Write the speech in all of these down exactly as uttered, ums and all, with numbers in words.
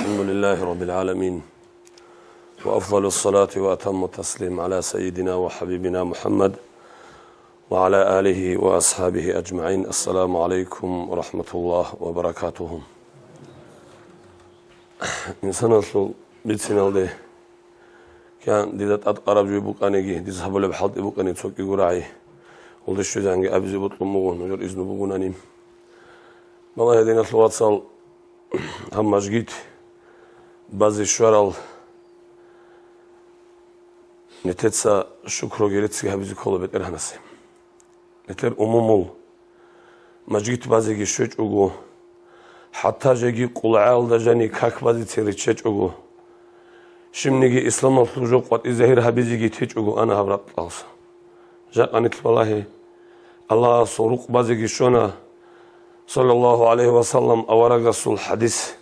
الحمد لله رب العالمين. وأفضل الصلاة وأتم التسليم على سيدنا وحبيبنا محمد وعلى آله وأصحابه أجمعين. السلام عليكم ورحمة الله وبركاته. Инсаналъул бициналде, кигӀан дида тӀадкъараб жо букӀаниги, дица гьабулеб хӀалтӀи букӀани цо кӀиго рагӀи, гьелде щвезегӀанги абизе бокьун буго, нужер изну бугунани. Балагье, диналъул вацал, гьаб мажгит базе щварал нилъеца шукру герецги гьабизе ккола БетӀергьанасе. Нилъер умумул мажгит базеги щвечӀого, хӀатта жеги къулгӀаялда жани как базецин риччачӀого, щибниги исламалъул жо къватӀи загьир гьабизеги течӀого ана гьаб ракьалъ. Жакъа нилъ балагье, Аллагьасул рукъ базеги щвана, саллаллагьу гӀалайгьи ва саллам, аварагасул хӀадис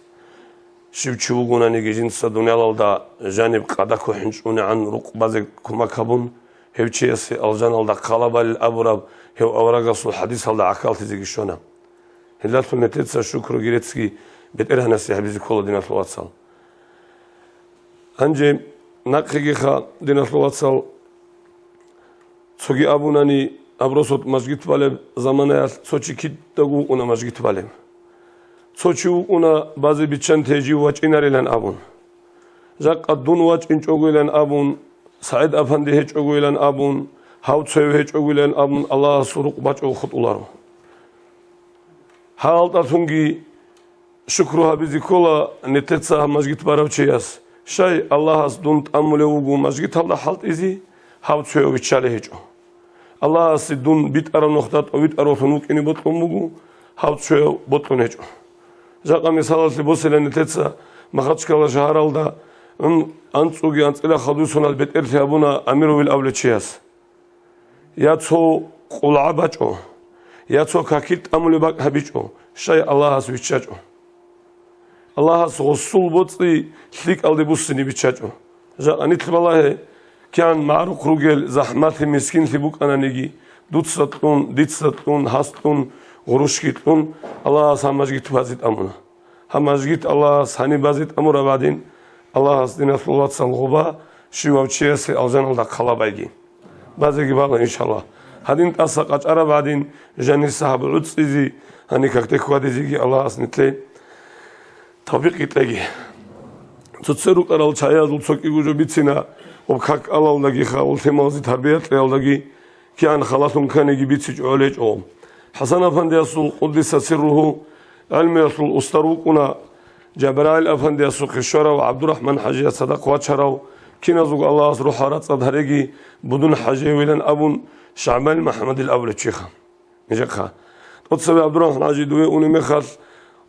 щив чи вугонаниги жинца дуниялалда жаниб къадаку хӀинчӀунегӀан рукъ базе кумак гьабун, гьев чиясе алжаналда хъалаб балел абураб гьев аварагасул хӀадисалда гӀахьаллъизеги щвана. Гьелдалъун нилъеца шукру герецги БетӀергьанасе гьабизе ккола, диналъул вацал. Гьанже нахъегиха, диналъул вацал, цоги абунани, абросот мажгит балеб заманаялъ цо чи кидаго вукӀуна мажгит балеб. Цо чи вукӀуна базе биччанте жив вачӀинарилан абун. Жакъа дун вачӀинчӀогойилан абун, СагӀид-апанди гьечӀогойилан абун, гьав цояв гьечӀогойилан абун, Аллагьасул рукъ бачӀого хутӀуларо. Гьал-, гьалдалъунги шукру гьабизе ккола нилъеца гьаб мажгит барав чияс. Щай, Аллагьас дун тӀамулев вуго мажгиталда хӀалтӀизе, гьав цояв виччалей гьечӀо. Аллагьасе дун битӀараб нухда тӀовитӀаравлъун вукӀине бокьун буго, гьав цояв бокьун гьечӀо. Жакъа мисалалъе босила нилъеца Махачкала шагьаралда, м, анцӀуги анцӀила хадусунал бетӀерлъи гьабуна Амировил абулев чияс. Я цо къулгӀа бачӀо, я цо какил тӀамулеб бакӀ гьабичӀо, щай Аллагьас виччачӀо. Аллагьас гъосул боцӀи лъикӀалде буссине биччачӀо. Жакъа нилъ балагье, кигӀан магӀрухъ ругел, захӀмалъи, мискинлъи букӀананиги, дуца кьун, дица кьун, гьас кьун, гъурущги кьун, Аллагьас гьаб мажгит базе тӀамуна. Гьаб мажгит Аллагьас гьаниб базе тӀамураб гӀадин, Аллагьас, диналъул вацал, гъоба щивав чиясе алжаналда хъалаб байги. Базеги бала, иншаллагь. Гьадин тӀаса къачӀараб гӀадин, жаниса гьаб гӀуцӀизе, гьаниб какде хьвадизеги Аллагьас нилъее тавфикъ кьеги. Цоцер рукӀарал чагӀиязул цо кӀиго жо бицина, ва как алалдагиха, уллъималазе тарбия кьеялдаги, кигӀан халалъун кканиги бицичӀо гьечӀо. ХӀасан-афандиясул, къуддиса сирругьу, гӀелмуялъул устар вукӀуна, ЖабрагӀил афандиясухъе щварав ГӀабдурахӀман-хӀажияс цадахъ вачарав, киназулго Аллагьас рухӀал рацӀцӀад гьареги, Будун-хӀажиевилан абун, ШагӀбан МухӀаммадил абулев чиха. Нижехъа. ТӀоцаби ГӀабдурахӀман-хӀажи дуве унеб мехалъ,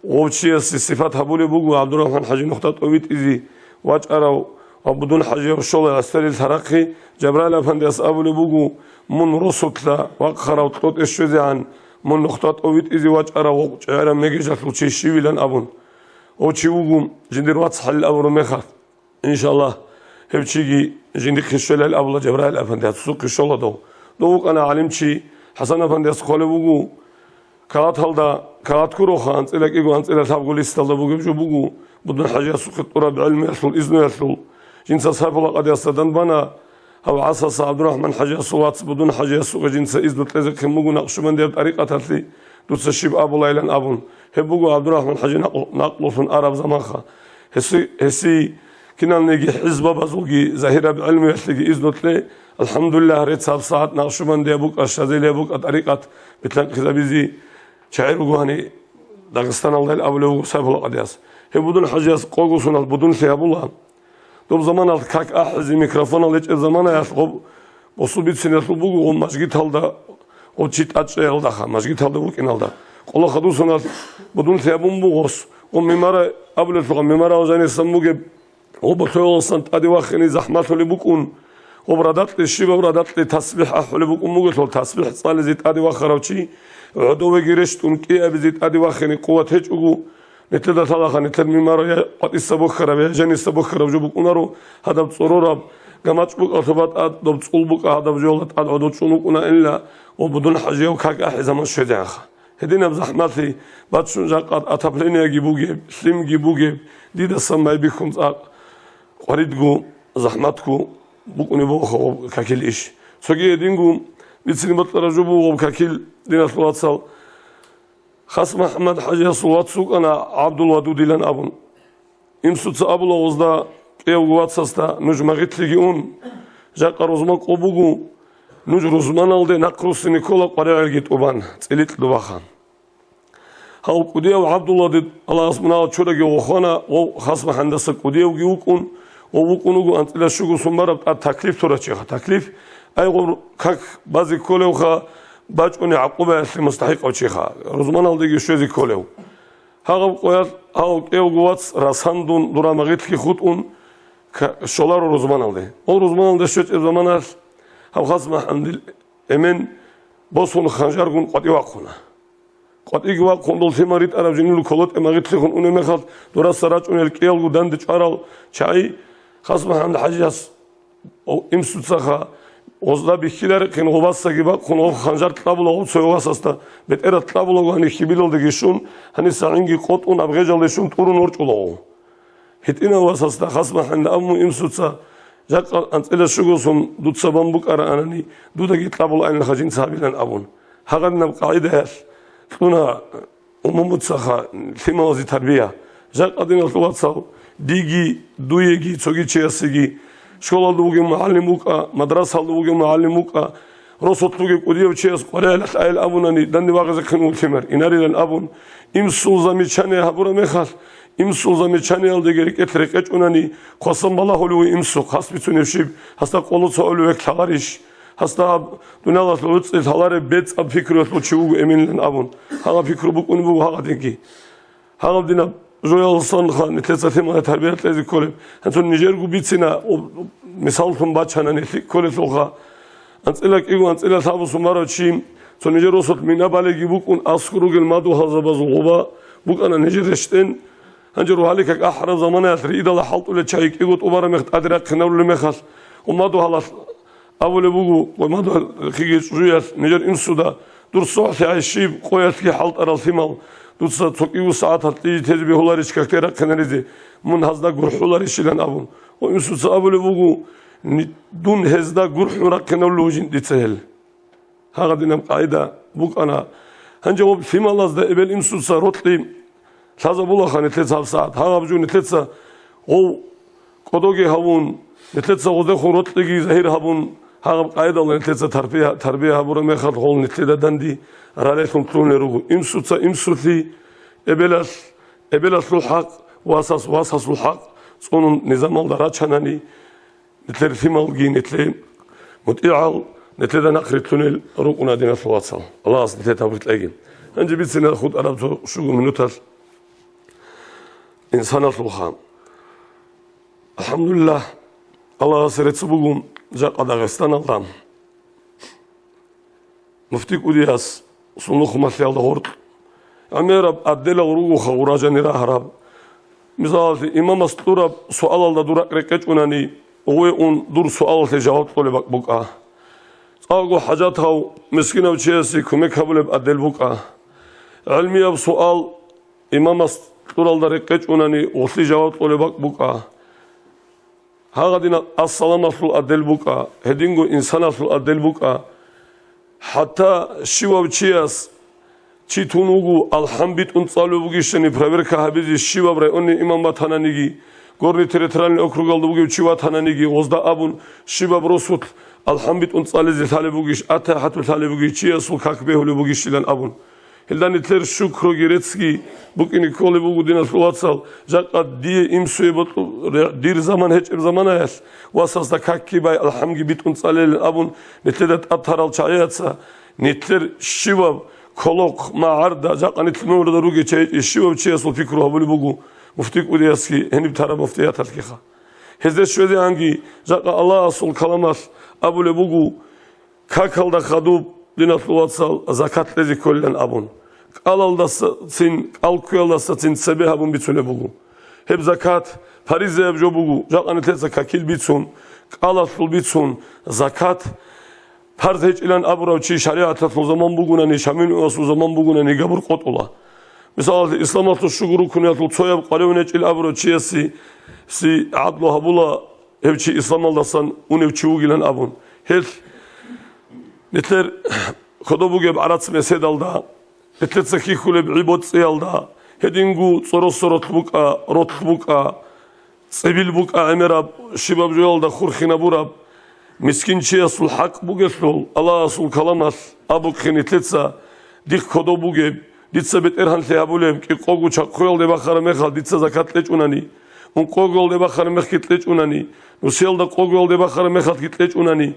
гъов чиясе сипат гьабулеб буго ГӀабдурахӀман-хӀажи нухда тӀовитӀизе вачӀарав ва Будун-хӀажияв щола гӀасилил лъарахъе, ЖабрагӀил афандияс абулеб буго: «Мун росулъа вахъарав кьотӀе щвезегӀан, мун нухда тӀовитӀизе вачӀарав гъов чӀегӀераб мегежалъул чи щивилан?» абун. Гъов чи вуго жиндир вацгӀалил абураб мехалъ. Иншаллагь, гьев чиги жиндихъе щвелал абула ЖабрагӀил афанди, гьасухъе щола дов. Дов вукӀана гӀалимчи, ХӀасан афандияс хъвалеб буго, калаталда, калат гуроха, анцӀила кӀиго, анцӀила лъабго листалда бугеб жо буго, Будун-хӀажиясухъе тӀураб гӀелмуялъул, изнуялъул. Жинца Сайфулла къадиясда данбана, гьав ГӀасаса ГӀабдурахӀман-хӀажиясул вац Будун-хӀажиясухъе жинца изну кьезехъин буго накъшубандияб тӀарикъаталъе дуца щиб абулайилан абун. Гьеб буго ГӀабдурахӀман-хӀажи накъ-, накълулъун араб заманха. Гьеси-, гьесие киналниги хӀизбабазулги загьираб гӀелмуялъеги изну кье, алхӀамдулиллагь, рецц гьабсагӀат накъшубандияб букӀа, шазилияб букӀа тӀарикъат битӀанхъизабизе чагӀи руго гьаниб Дагъистаналдайил абулев вуго Сайфулла къадияс. Гьев Будун-хӀажияс къого соналъ будунлъи гьабула. Доб заманалъ как ахӀизе микрофонал гьечӀеб заманаялъ гъоб босу бициналъул буго гъоб мажгиталда, гъоб чи тӀад чӀеялдаха, мажгиталда вукӀиналда. Къоло хадусаналъ будунлъи гьабун буго гъос. Гъоб мемара абулелъулха, мемарал жанисан бугеб, гъоб болъоялдасан тӀаде вахине захӀмалъулеб букӀун. Гъоб радакье, щибаб радакье тасбихӀ ахӀулеб букӀун бугелъул, тасбихӀ цӀализе тӀаде вахарав чи, гӀодовеги рещтӀун кӀиабизе тӀаде вахине къуват гьечӀого, Нилъеда лъалаха, нилъер мемара я къватӀиса бохьараб, я жаниса бохьараб жо букӀунаро, гьадаб цӀорораб гамачӀ букӀалъуба тӀад, доб цӀул букӀа гьадаб жоялда тӀад гӀодов чӀун вукӀунаинилла, ва Будун-хӀажияв как ахӀи заман щвезегӀанха. Гьединаб захӀмалъи бачун, жакъа отоплениеги бугеб, лъимги бугеб, дидасан байбихьун цӀакъ къваридго, захӀматго букӀунеб буго гъоб какил иш. Цоги гьединго бицине бокьараб жо буго гъоб какил, диналъул вацал. Хас МухӀаммад ХӀажиясул вац вукӀана ГӀабдул Вадудилан абун. Имсуца абула гъозда кӀиявго вацасда: «Нуж магъитлъиги ун, жакъа рузма къо буго, нуж рузманалде нахъ руссине ккола къваригӀелги тӀубан, цӀиликь дубаха». Гьав кӀудияв ГӀабдул Вадуд, Аллагьас мунагьал чураги, гъохана, гъов Хас МухӀаммадаса кӀудиявги вукӀун, гъов вукӀун вуго анцӀила щуго сум бараб тӀад таклиф турачиха. Таклиф, ай гъов как базе кколевха, бачӀунеб гӀакъубаялъе мустахӀикъав чиха, рузманалдеги щвезе кколев. Гьагъаб къоялъ гьав кӀиявго вац расандун дура магъитлъи хутӀун ка-, щоларо рузманалде. Гъол рузманалде щвечӀеб заманалъ гьав Хас МухӀаммадил эмен босун ханжаргун къватӀив вахъуна. КъватӀиги вахъун дол лъимал ритӀараб жинул колотӀе магъитлъи хун унеб мехалъ, дураса рачӀунел кӀиялго данде чӀварал чагӀи Хас МухӀаммад ХӀажияс О, имсуцаха, гъозда бихьиларехъин гъобасаги бахъун, гъов ханжар кьабула гъов цо васасда, бетӀерад кьабулаго гьанив хьибилалдаги щун, гьаниса гӀинги къотӀун, абгъежалде щун тӀурун ворчӀулаго. ГьитӀинав васасда Хас МухӀаммад абун имсуца, жакъа анцӀила щугосун дуца бан букӀараанани, дудаги кьабулаанилха жинца гьабилан абун. Гьагъадинаб къагӀидаялъ кьуна Умумуцаха лъималазе тарбия. Жакъа, диналъул вацал, диги, дуеги, цоги чиясеги, школалда вугев мугӀалим вукӀа, мадрасалда вугев мугӀалим вукӀа, росулъ вугев кӀудияв чияс къваригӀелалъ айил абунани, данде вагъизехъин вуго лъимер, инарилан абун, имсул замечание гьабураб мехалъ, имсул замечаниялдаги рекӀелъ рекъечӀунани, хъвасан балагьулев вуго имсухъ, гьас бицунеб щиб, гьасда къоло цо гӀолевек лъаларищ? Гьасда гьаб дуниялалъул гӀуцӀи лъалареб бецӀаб пикруялъул чи вуго Эминилан абун. Гьагъаб пикру букӀунеб буго гьагъадинги. Гьагъаб динаб жоялдасанха нилъеца лъималазе тарбия кьезе кколеб. Гьанцун нижерго бицина, о, мисаллъун бачана нилъ кколелъулха. АнцӀила кӀиго, анцӀила лъабусун барав чи, цо нижер росулъ мина балеги букӀун, аскӀор ругел мадугьалзабазул гъоба букӀана нижер рещтӀен. Гьанже рогьалил как ахӀараб заманаялъ риидала хӀалтӀулел чагӀи кӀиго тӀубараб мех тӀаде рахъиналъулеб мехалъ, гъумадугьалалъ абулеб буго, гъумадугьалихъиги чӀужуялъ нижер инсуда: «Дур сохӀлъи гьай щиб, къоялъги хӀалтӀарал лъимал, дуца цо кӀиго сагӀаталъ дие тезе бегьуларищ какде рахъинаризе, мун гьазда гурхӀуларищилан?» абун. Гъо, инсуца абулеб буго: «Ни-, дун гьезда гурхӀун рахъиналъулев вугин дица гьел». Гьагъадинаб къагӀида букӀана. Гьанже гъоб лъималазда эбел-инсуца рокьи лъазабулаха нилъеца гьабсагӀат. Гьагъаб жо нилъеца гъов кӀодоги гьавун, нилъеца гъоздехун рокьиги загьир гьабун, гьагъаб къагӀидалда нилъеца тарбия, тарбия гьабураб мехалъ гъол нилъеда данде ралелъун лъугьунел руго. Инсуца инсулъи, эбелалъ эбелалъул хӀакъ, васас васасул хӀакъ цӀунун низамалда рачанани, нилъер лъималги, нилъер мутӀигӀал, нилъеда нахърилълъунел рукӀуна, диналъул вацал. Аллагьас нилъер тавфикъ кьеги. Гьанже бицина хутӀараб цо щуго минуталъ инсаналъулха. АлхӀамдулиллагь, Аллагьасе рецц буго жакъа Дагъистаналда. Муфти кӀудияс сунухъ малъиялда гъоркь гӀемераб отделал ругоха гъуражани рагьараб. Мисалалъе, имамас кьураб суалалда дур ракӀ рекъечӀунани, гъове ун дур суалалъе жаваб кьолеб бакӀ букӀа. ЦӀакъго хӀажатав мискинав чиясе кумек гьабулеб отдел букӀа. ГӀилмияб суал имамас кьуралда рекъечӀунани, гъолъие жаваб кьолеб бакӀ букӀа. Гьагъадинаб ассаламалъул отдел букӀа, гьединго инсаналъул отдел букӀа. ХӀатта щивав чияс, чи тун вуго, алхӀам битӀун цӀалулев вугищани проверка гьабизе, щиваб районный имам ватананиги, горный территориальный округалда вугев чи ватананиги, гъозда абун, щибаб росулъ алхӀам битӀун цӀализе лъалеб бугищ, аттахӀияту лъалеб бугищ, чиясул как бегьулеб бугищилан абун. Гьелда нилъер шукруги реццги букӀине кколеб буго, диналъул вацал, жакъа дие имсуе бокьу-, ре-, дир заман гьечӀеб заманаялъ, васасда какги бай, алхӀамги битӀун цӀалейилан абун, нилъеда тӀад тарал чагӀияца, нилъер щиваб колохъ, магӀарда, жакъа нилъ мугӀрада ругел чагӀи, щивав чиясул пикру гьабулеб буго муфти кӀудиясги гьениб тараб муфтияталъгиха. Гьезде щвезегӀанги, жакъа Аллагьасул каламалъ абулеб буго, какалда хадуб, диналъул вацал, закат кьезе кколилан абун. КӀалалдасацин, кӀал кквеялдасацин цебе гьабун бицунеб буго. Гьеб закат паризаяб жо буго, жакъа нилъеца какил бицун, кӀалалъул бицун, закат Парз гьечӀилан абурав чи шаригӀаталъул заман бугунани, Шамил имамасул заман бугунани габур къотӀула. Мисалалъе, исламалъул щуго рукуниялъул цояб къваригӀун гьечӀил абурав чиясе си гӀадлу гьабула, гьев чи исламалдасан унев чи вугилан абун. Гьелъ нилъер кодоб бугеб гӀарац-меседалда, нилъеца хьихьулеб гӀи-боцӀиялда, гьединго цӀоросо ролъ букӀа, ролъ букӀа, цӀибил букӀа гӀемераб, щибаб жоялда хурхинабураб, мискин чиясул хӀакъ бугелъул, Аллагьасул каламалъ абухъе нилъеца: дихъ кодоб бугеб, дица бетӀергьанлъи гьабулеб, кӀикъого чахъуялде бахараб мехалъ дица закат кьечӀунани, ункъоголде бахараб мехги кьечӀунани, нусиялда къоголде бахараб мехалъги кьечӀунани,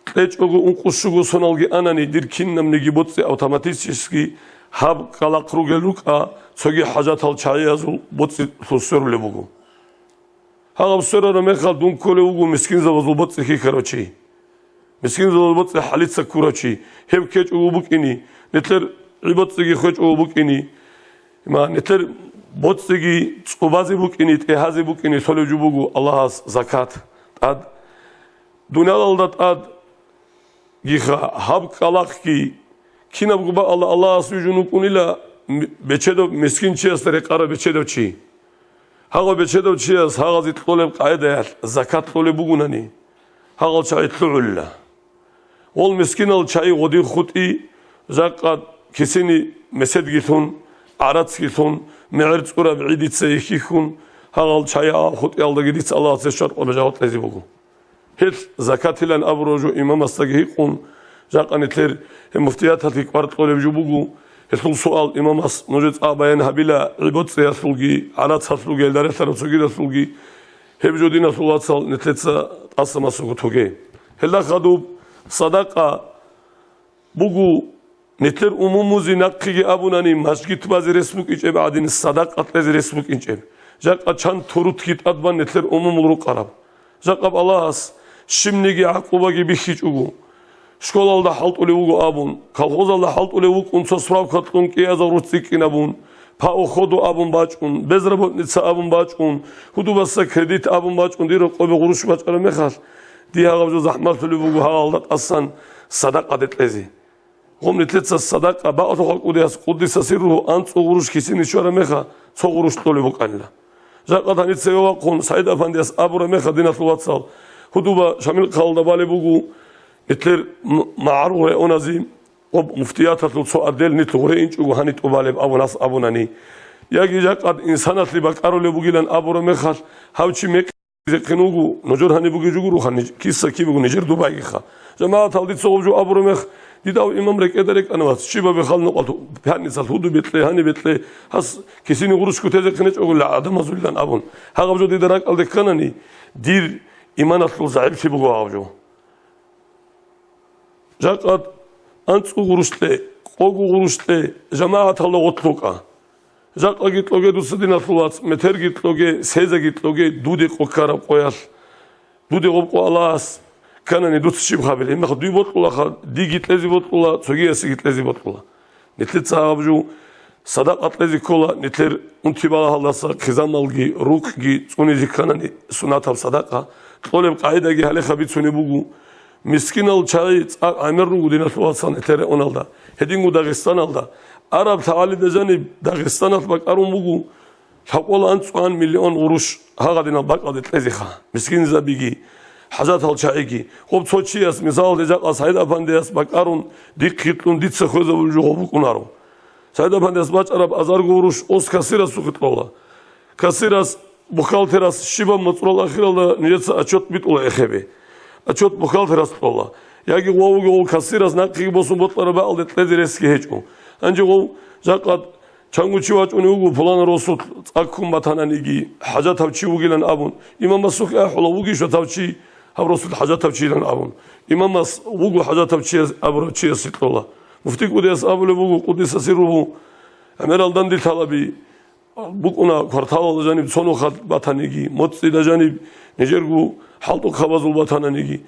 кьечӀого ункъо-щуго соналги анани, дир кинабниги боцӀи автоматически гьаб кӀкӀалахъ ругел рукӀа, цоги хӀажатал чагӀиязул боцӀи сверулеб буго. Гьаб сверараб мехалъ дун кколев вуго мискинзабазул боцӀи хьихьарав чи. Мискинзабазул боцӀи хӀалица ккурав чи. Гьев ккечӀого букӀине, нилъер гӀи-боцӀиги хвечӀого букӀине, ма, нилъер боцӀиги цӀубазе букӀине, тӀегьазе букӀине лъолеб жо буго Аллагьас закат. ТӀад Дуниялалда тӀадгиха гьаб кӀкӀалахъги, кинабго бакӀалда Аллагьас вижун вукӀунила м-, бечедав мискин чиясда рекъарав бечедав чи. Гьагъав бечедав чияс гьагъазе кьолеб къагӀидаялъ закат кьолеб бугунани, гьагъал чагӀи лъугӀулила. Гъол мискинал чагӀи гъодин хутӀи, жакъа кисини меседги лъун, гӀарацги лъун, мегӀер цӀураб гӀи дица ихьихьун, гьагъал чагӀи гьаб хутӀиялдаги дица Аллагьасе щваркъаб жаваб кьезе буго. Гьелъ закатилан абураб жо имамасдаги гьикъун, жакъа нилъер гьеб муфтияталъги кӀвар кьолеб жо буго. Гьелъул суал имамас нужеца баян гьабила, гӀи-боцӀиялъулги, гӀарацалъулги, гьелда релълъараб цогидалъулги. Гьеб жо, диналъул вацал, нилъеца тӀаса-масаго тоге. Гьелда хадуб садакъа буго. Нилъер умумузе нахъеги абунани, мажгит базе рес букӀинчӀеб гӀадин, садакъа кьезе рес букӀинчӀеб. Жакъа чан турутги тӀад бан нилъер умумул рукъараб. Жакъаб Аллагьас щибниги гӀакъубаги бихьичӀого, школалда хӀалтӀулев вуго абун, колхозалда хӀалтӀулев вукӀун цо справка кьун кӀиазул рус цӀикӀкӀинабун, по уходу абун бачӀун, безработница абун бачӀун, гьудубаса кредит абун бачӀун, дир рокъобе гъурущ бачӀараб мехалъ, дие гьагъаб жо захӀмалъулеб буго гьагъалда тӀасан садакъаде кьезе. Гъоб нилъеца садакъа бакӀалъухъа кӀудияс къуддиса сирругьу анцӀго гъурущ кисине щвараб меха, цо гъурущ кьолеб букӀанила. Жакъа гьаница вахъун СагӀид-афандияс абураб меха, диналъул вацал, гьудуба Шамил-хъалалда балеб буго, нилъер м-, магӀарул районазе, гъоб муфтияталъул цо отдел нилъ гъуре инчӀого гьани тӀубалеб абун гьас абунани. Яги жакъа инсаналъе бакӀарулеб бугилан абураб мехалъ, гьав чи мекъ- Гьезехъин вуго, нужер гьаниб бугеб жо гуроха, ниж-, киса кибего нижер дубайгиха. ЖамагӀатал дица гъоб жо абураб мех, дида гьав имам рекӀеда рекӀана, вац, щибаб мехалъ нукъалъ пятницалъ гьудуб бекье, гьаниб бекье, гьас кисине гъурущго тезехъинечӀого гӀадамазулилан абун. Гьагъаб жо дида ракӀалде кканани, дир иманалъул загӀиплъи буго гьаб жо. Жакъа анцӀго гъурущ кье, къого гъурущ кье, жамагӀаталда гъорлъ рукӀа. Жакъаги кьоге дуца, диналъул вац, метерги кьоге, сезаги кьоге, дуде къо ккараб къоялъ. Дуде гъоб къо Аллагьас кканани, дуца щиб гьабилеб? Гьебмехалъ дуе бокьулаха, диги кьезе бокьула, цогиясеги кьезе бокьула. Нилъеца гьаб жо садакъа кьезе ккола, нилъер унти-балагьалдаса хъизамалги, рукъги цӀунизе кканани, суннатаб садакъа кьолеб къагӀидаги гьалеха бицунеб буго. Мискинал чагӀи цӀакъ гӀемер руго, диналъул вацал, нилъер районалда, гьединго Дагъистаналда. Араб лъагӀалида жаниб Дагъистаналъ бакӀарун буго лъабкъоялда анцӀгоян миллион гъурущ гьагъадинал бакӀалде кьезеха, мискинзабиги, хӀажатал чагӀиги. Гъоб цо чияс, мисалалъе, жакъа СагӀид-афандияс бакӀарун, дихъе кьун дица хвезабулеб жо гъоб букӀунаро. СагӀид-афандияс бачӀараб азарго гъурущ ос кассирасухъе кьола. Кассирас, бухгалтерас щибаб моцӀрол ахиралда нижеца отчет битӀула эхебе. Отчет бухгалтерас кьола. Яги гъов вугев кассирас нахъеги босун бокьараб бакӀалде кьезе ресги гьечӀо. Гьанже гъов жакъа чанго чи вачӀунев вуго пуланав росулъ цӀа ккун батананиги, хӀажатав чи вугилан абун, имамасухъе ахӀула, вугищ ватав чи, гьав росулъ хӀажатав чийилан абун. Имамас вуго хӀажатав чияс абурав чиясе кьола. Муфти кӀудияс абулеб буго, къуддиса сирругьу, гӀемерал дандилъалаби, букӀуна кварталалда жаниб цо нухалъ батаниги, моцӀида жаниб нижерго хӀалтӀухъабазул батананиги,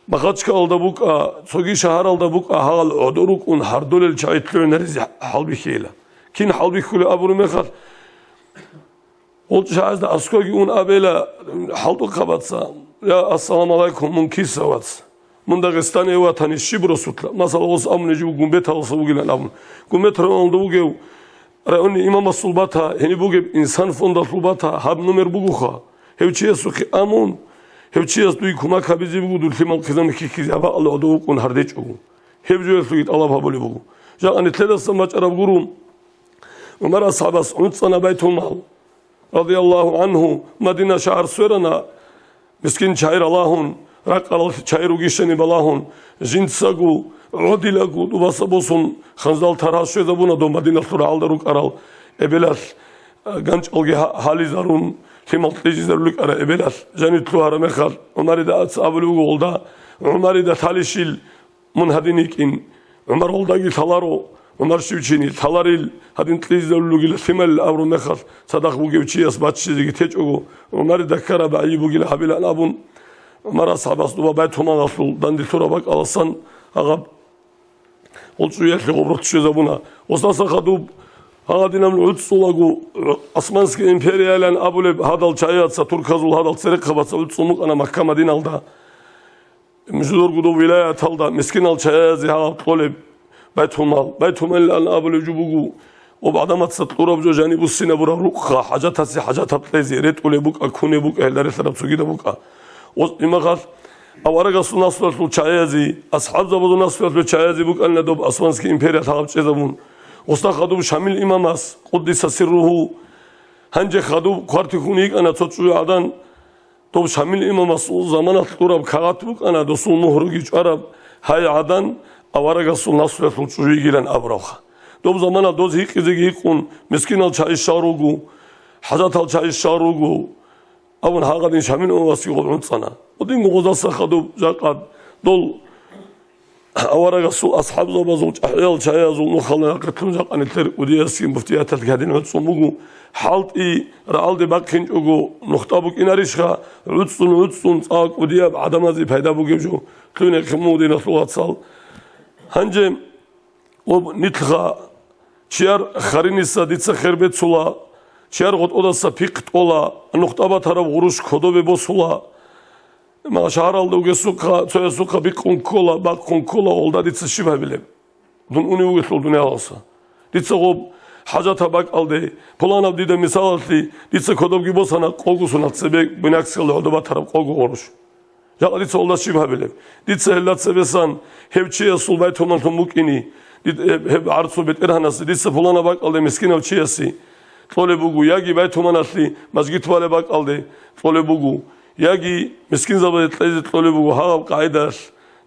Махачкалалда букӀа, цоги шагьаралда букӀа, гьагъал гӀодор рукӀун гьардолел чагӀи лъугӀинаризе хӀалбихьейила. Кин хӀалбихьулеб абураб мехалъ, гъол чагӀазда аскоги ун абейила хӀалтӀухъабаца: «Я, ассаламу гӀалайкум, мун киса, вац?» Мун Дагъистане ватани щиб росулъа? Масала, гъос абуни жив гумбеталаса вугилан абун. Гумбет районалда вугев районный имамасул бата, гьениб бугеб инсан фондалъул бата, гьаб номер бугоха. Гьев чиясухъе амун, гьев чияс дуй кумак гьабизе буго, дур лъимал хъизан ккизе, гьаб гьалда гӀодов вукӀун гьардечӀого. Гьеб жоялъуги тӀалаб гьабулеб буго. Жакъа нилъедасан бачӀараб гуро, ГӀумар асхӀабас гӀуцӀана Байтулмал, радияллагьу гӀангьу, Мадина шагьар сверана, мискин чагӀи ралагьун, ракъарал чагӀи ругищани балагьун, жинцаго, гӀодилаго тӀубаса босун, ханзал таргьал щвезабуна дов Мадиналъул рагӀалда рукӀарал эбелалъ, ганчӀалги гьа-, гьализарун, лъимал кьижизарулел рукӀарал эбелалъ, жанив лъугьараб мехалъ, ГӀумарида абулеб буго гъолда, ГӀумарида лъалищил, мун гьадин йикӀин, ГӀумар гъолдаги лъаларо, ГӀумар щив чини лъаларил, гьадин кьижизарулел ругила лъималил абураб мехалъ, цадахъ бугев чияс баччизеги течӀого, ГӀумарида ккараб гӀайиб бугила гьабилан абун, ГӀумар асхӀабас доба Байтулмалалъул данде лъураб бакӀаласан гьагъаб гъулчӀуялъе гъоб рохь щвезабуна. Гъосдаса хадуб гьагъадинаб гӀуцӀцӀулаго Османская империялан абулеб гьадал чагӀияца, турказул гьадал церехъабаца гӀуцӀцӀун букӀана Макка-Мадиналда. Миждурго дов вилаяталда мискинал чагӀиязе гьаб кьолеб Байтулмал. Байтулмалилан абулеб жо буго, об гӀадамаца кьураб жо жаниб буссинабураб рукъха, хӀажатасе хӀажатаб кьезе, ретӀулеб букӀа, кунеб букӀа, гьелда релълъараб цогидаб букӀа. Ос-, имагъал аварагасул наслуялъул чагӀиязе, асхӀабзабазул наслуялъул чагӀиязе букӀанила доб Османский империялъ гьаб чӀезабун. Гъосда хадуб Шамил имамас, къуддиса сирругьу, гьанже хадуб хъвартихьун йикӀана цо чӀужугӀадан, доб Шамил имамасул заманалъ кьураб кагъат букӀана, досул мугьруги чӀвараб, гьай гӀадан аварагасул наслуялъул чӀужу йигилан абурабха. Доб заманалъ доз гьикъизеги гьикъун, мискинал чагӀи щал руго, хӀажатал чагӀи щал руго, абун гьагъадин Шамил имамасги гъоб гӀуцӀана. Гъодинго гъозаса хадуб жакъа дол аварагасул асхӀабзабазул чӀахӀиял чагӀиязул нухалда рахъалъун жакъа нилъер кӀудиясги муфтияталъги гьадин гӀуцӀун буго, хӀалтӀи рагӀалде бахъинчӀого нухда букӀинарищха, гӀуцӀун-гӀуцӀун цӀакъ кӀудияб гӀадамазе пайда бугеб жо лъугьинехъин мун диналъул вацал. Гьанже об нилъха чияр хариниса дица хер бецула, чияр гъотӀодаса пихъ тӀола, нухда батараб гъурущ кодобе босула. Ма шагьаралда вугесухъа, цоясухъа бикъун ккола, бахъун ккола, гъолда дица щиб гьабилеб? Дун унев вугелъул дуниялалса. Дица гъоб хӀажатаб бакӀалде, пуланаб дида мисалалъе, дица кодобги босана къого сунал цебе бинаксиялда гӀодо батараб къого гъурущ. Жакъа дица гъолда щиб гьабилеб? Дица гьелда цебесан гьев чиясул байтулмаллъун букӀини, дид-, гьеб, гьеб гӀарцул бетӀергьанасе дица пуланаб бакӀалде мискинав чиясе кьолеб буго, яги байтулмалалъе мажгит балеб бакӀалде кьолеб буго, яги мискинзабазе кьезе кьолеб буго, гьаб къагӀидалъ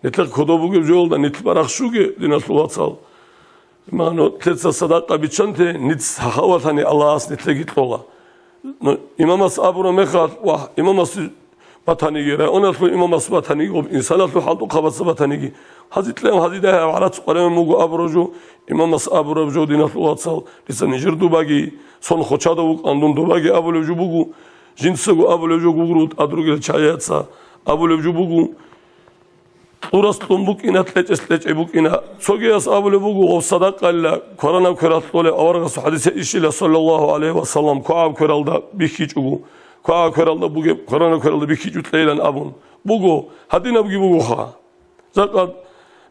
нилъехъ кодоб бугеб жоялда нилъ барахщуге, диналъул вацал. Иману, нилъеца садакъа биччанте, нилъ сахавалъани Аллагьас нилъеги кьола. Ну, имамас абура мехалъ, ва имамас батаниги, районалъул имамас батаниги, ва инсаналъул хӀалтӀухъабаца батаниги, гьазикьа гьазидагьаб гӀарац къваригӀун буго абураб жо, имамас абураб жо, диналъул вацал, дица нижер дубаги, сон хочадав вукӀан дун дубаги абулеб жо буго, жинцаго абулеб жо гугру тӀадругел чагӀияца абулеб жо буго, кьурас кьун букӀина, кьечӀес кьечӀеб букӀина. Цогияс абулеб буго, гъов садакъайилла кваранаб квералъ кьолеб аварагасул хӀадис гьечӀищила, саллаллагьу гӀалайгьи ва саллам, квагӀаб квералда бихьичӀого, квагӀаб квералда бугеб, кваранаб квералда бихьичӀо кьейилан абун. Буго, гьадинабги бугоха. Жакъа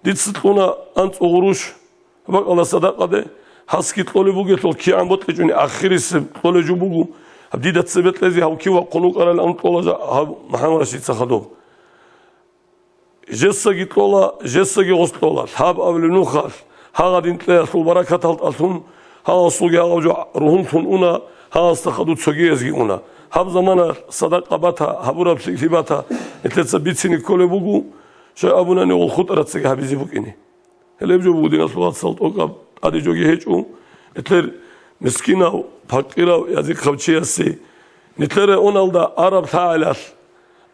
дица кьуна анцӀго гъурущ бакӀалда садакъаде, гьасги кьолеб бугелъул кигӀан бокьичӀони ахирисеб кьолеб жо буго, гьаб дида цебе кьезе гьав кив вахъун вукӀарал ан кьола жа-, гьав МухӀаммад Рашидица хадуб. Жесаги кьола, жесаги гъос кьола. Лъаб абулеб нухалъ, гьагъадин кьеялъул баракаталдалъун, гьагъасулги гьагъав жо ругьунлъун уна, гьагъасда хадуб цогиязги уна. Гьаб замана садакъа бата, гьабураб лъикӀлъи бата, нилъеца бицине кколеб буго, щай абунани гъол хутӀарацаги гьабизе букӀине. Гьелеб жо буго, диналъул вацал, тӀокӀаб тӀаде жоги гьечӀо, нилъер мискинав, пакъирав, язихъав чиясе. Нилъер районалда араб лъагӀалалъ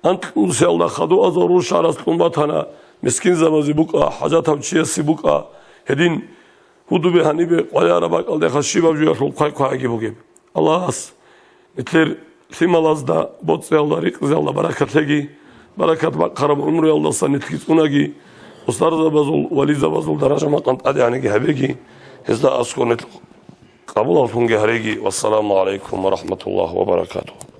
анкьнусиялда хадуазул рушарас кьун батана, мискинзабазе букӀа, хӀажатав чиясе букӀа, гьедин гьудубе гьанибе къваригӀараб бакӀалдеха щибаб жуялъул хъвай-хъвагӀиги бугеб. Аллагьас нилъер лъималазда, боцӀиялда, ризкъиялда баракат лъеги, баракат бахъараб гӀумруялдаса нилъги цӀунаги, устарзабазул, вализабазул даража-макъам тӀадегӀанги гьабеги, гьезда аскӀор нилъ къабулаллъунги гьареги. Вассаламу гӀалайкум ва рахӀматуллагьи ва баракатугьу.